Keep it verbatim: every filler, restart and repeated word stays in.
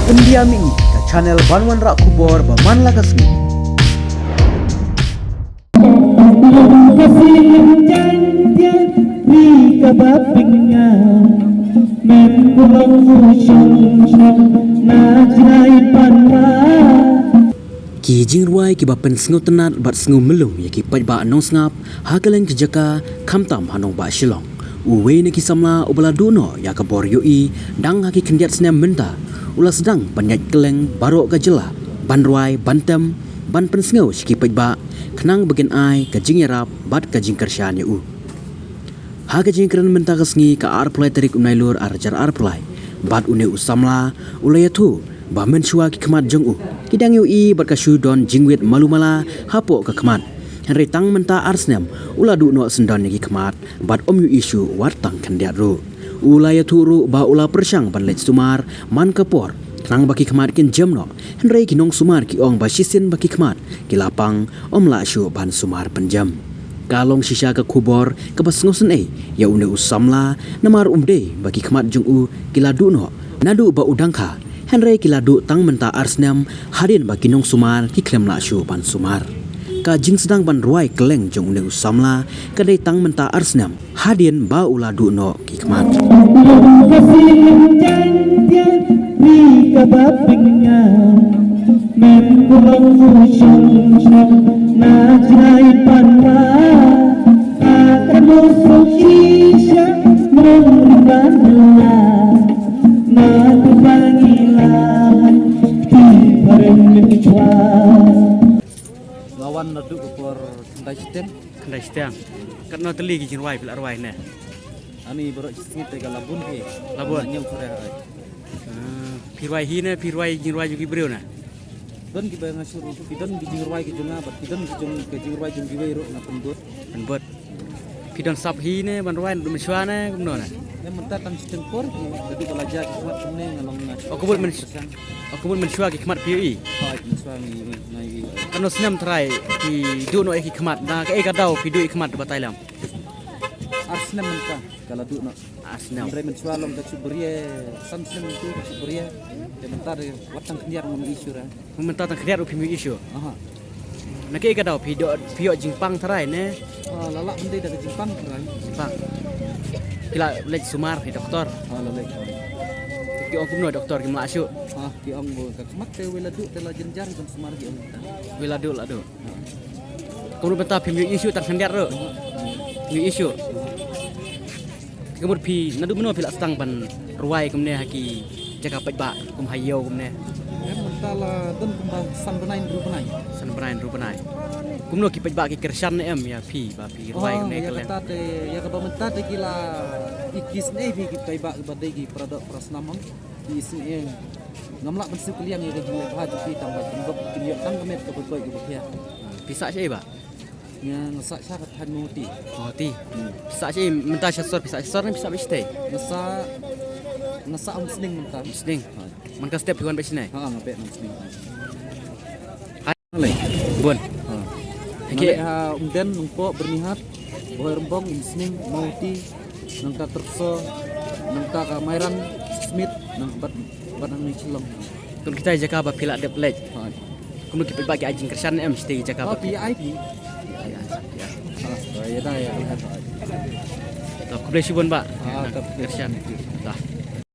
Pyndiam ïa ngi ka channel ban wanrah khubor ba man la ka sngi. Ki jingrwai kiba pynsngew tynnat bad sngew myllung ïa ki paidbah nongsngap ha kylleng ki jaka, khamtam ha nongbah Shillong. Uwei na ki samla uba la duh noh ïa ka bor ïohi dang ha ki khyndiat snem mynta u la sdang ban ïaid kylleng baroh ka jylla ban rwai, ban tem, ban pynsngew sha ki paidbah khnang ba kin ai ka jingïarap bad ka jingkyrshan ïa u. Ha ka jingkren mynta ka sngi, ka arphew lai tarik u Nailur ar hajar arphew lai, bad une u samla u la ïathuh ba mynshuwa ki khmat jong u ki dang ïohi bad ka shu don jingwit malu mala hapoh ka khmat. Hynrei tang mynta ar snem u la duh noh syndon ïa ki khmat bad ym ïohi shuh wat tang khyndiat ruh. U la ïathuh ruh ba u la pyrshang ban leit sumar man ka por khnang ba ki khmat kin jem noh, hynrei ki nongsumar ki ong ba shisien ba ki khmat ki la pang, ym lah shuh ban sumar pynjem. Ka long shisha ka khubor kaba sngewsynei ïa une u samla, namar um dei ba ki khmat jong u ki la duh noh naduh ba u dang kha, hynrei ki la duh tang mynta ar snem hadien ba ki nongsumar ki khlem lah shuh ban sumar. Ka jingsdang ban rwai kylleng jong une u samla ka dei tang mynta ar snem hadien ba u la duh noh ki khmat. Nga wan naduh ka por khyndai shiteng. Khyndai shiteng. Katno tylli ki jingrwai phi la rwai ne? Ani baroh shi sngi te ka la bun ki. La bun. Nga ñiew sore hai. Ah, phi rwai hi ne, phi rwai jingrwai jong ki briew ne? Don kiba nga shu rwai, ki don ki jingrwai ki jong nga, bad ki don ki jong, ki jingrwai jong kiwei ruh nga pynbud. Pynbud. Phi don sap hi ne ban rwai, don mynshuwa ne kumno ne? Ne mynta tang shiteng por ki, ka dei ba la jia ki khmat kumne nga long nga. Oh, ka mut myn-, oh, ka mut mynshuwa ki khmat phi ïohi? Hooid, mynshuwa ngi, nga ïohi. Katno snem trai phi duh noh ïa ki khmat, na kaei ka daw phi duh ïa ki khmat batai lam? Ar snem mynta ka la duh noh. Ar snem. Hynrei mynshuwa long ka shu bria, san snem mynta ka shu bria. Te mynta de wat tang khyndiat ngam ïohi shuh re. Mynta tang khyndiat ruh phim ïohi shuh. Aha. Na kaei ka daw phi doh, phi ïoh jingpang tharai ne? Ah, la lah ban dei da ka jingpang tharai. Jingpang. Phi la leit sumar hi doktor? Ah, la leit. Ki ong kumno doktor, kim lah shuh? Ah, ki ong ba ka khmat te wei la duh te la jynjar ban sumar, ki ong. Wei la duh, la duh. Ka mut mynta phim ïohi shuh tang khyndiat ruh? Phim ïohi shuh. Ka mut phi naduh mynno phi la sdang ban rwai kumne ha ki jaka paidbah kum ha ïew kumne? Em, mynta la don kumba san bnai hynriew bnai. San bnai hynriew bnai. Kumno ki paidbah ki kyrshan ne em ïa phi ba phi rwai kumne? Ïa kata te, ïa kaba mynta te ki la isynei phi ki paidbah kiba dei ki para doh para snam, ki isynei. Ngam lah ban siew kylliang ïa ka jingleh bha jong ki tang ba kin bok kin ïoh tang ka met kaba koit kaba khia. Phi sah shaei bah? Nga, nga sah sha ka thaiñ Mawhati. Mawhati. Hmm. Phi sah shaei mynta, sha sor, phi sah sha sor ne phi sah beit shatei? Nga sah, nga sah Umsning mynta. Umsning. Hooid. Man ka step phi wan beit shane? Ha, nga beit Umsning. Hai. Bun. Ha. Nga leit ha Umden, Nongpoh, Byrnihat, Bhoirymbong, Umsning, Mawhati, nangta Trepso, nangta ka Mairang, Smit, nang bad, bad hangne Shillong. Kum kita jaka ba phi la dep leit. Hooid. Kumno ki paidbah ki ai jingkyrshan ne em shatei jaka ba phi ai phi? Ïa, ïa. Ha, ïa da ïa. To, khublei shibun bah. Ha, to, kyrshan. Da.